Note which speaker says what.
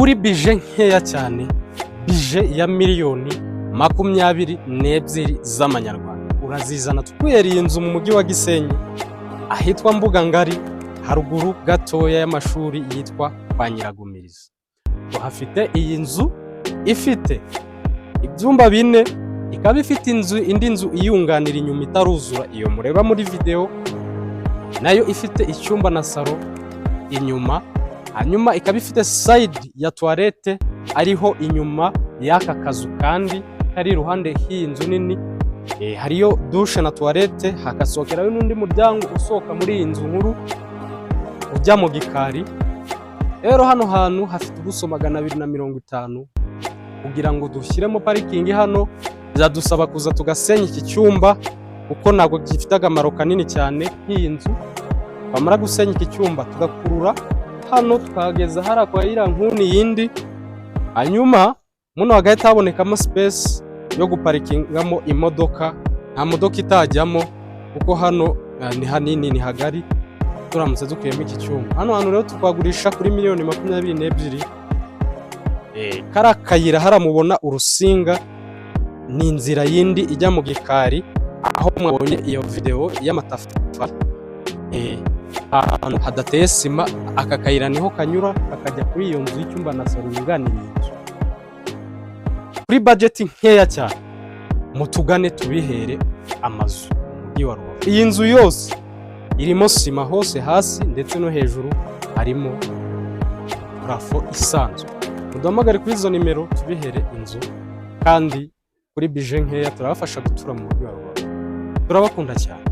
Speaker 1: Kuri budget nkeya cyane, budget ya miliyoni 22 z'amanyarwanda, urazizana tukwereye iyi nzu mu mujyi wa Gisenyi, ahitwa Mbuga Ngari, haruguru gatoya y'amashuri yitwa kwa Nyiragumiriza. Tuhafite iyi nzu ifite ibyumba bine, ikaba ifite inzu, indi nzu iyunganira inyuma itaruzura, iyo mureba muri videwo, nayo ifite icyumba na salon inyuma. Hanyuma ikaba ifite side ya toilette, ariho inyuma y'aka kazu kandi kari iruhande h'iyi nzu nini. Hariyo douche na toilette, hagasohokerayo n'undi muryango usohoka muri iyi nzu nkuru ujya mu gikari. Rero hano hantu hafite ubuso 250. Kugira ngo dushyiremo parking hano, byadusaba kuza tugasenya iki cyumba, kuko ntabwo gifite akamaro kanini cyane nk'iyi nzu. Twamara gusenya iki cyumba, tugakurura hano, tukahageza hariya kwa iriya nkuni yindi, hanyuma muno hagahita habonekamo space yo guparikingamo imodoka. Nta modoka itajyamo, kuko hano ni hanini, ni hagari. Turamutse dukuyemo iki cyumba, hano hantu rero twagurisha kuri miliyoni 22. Kariya kayira haramubona urusinga, ni inzira yindi ijya mu gikari, aho mwabonye iyo videwo y'amatafari. Ahantu hadateye sima, aka kayira niho kanyura kakajya kuri iyo nzu y'icyumba na salon yunganira iyi nzu. Kuri budget nkeya cyane, mutugane tubihere amazu mu mujyi wa Rubavu. Iyi nzu yose irimo sima hose, hasi ndetse no hejuru harimo plafond isanzwe. Muduhamagare kuri izo nimero tubihere inzu, kandi kuri budget nkeya turabafasha gutura mu mujyi wa Rubavu. Turabakunda cyane.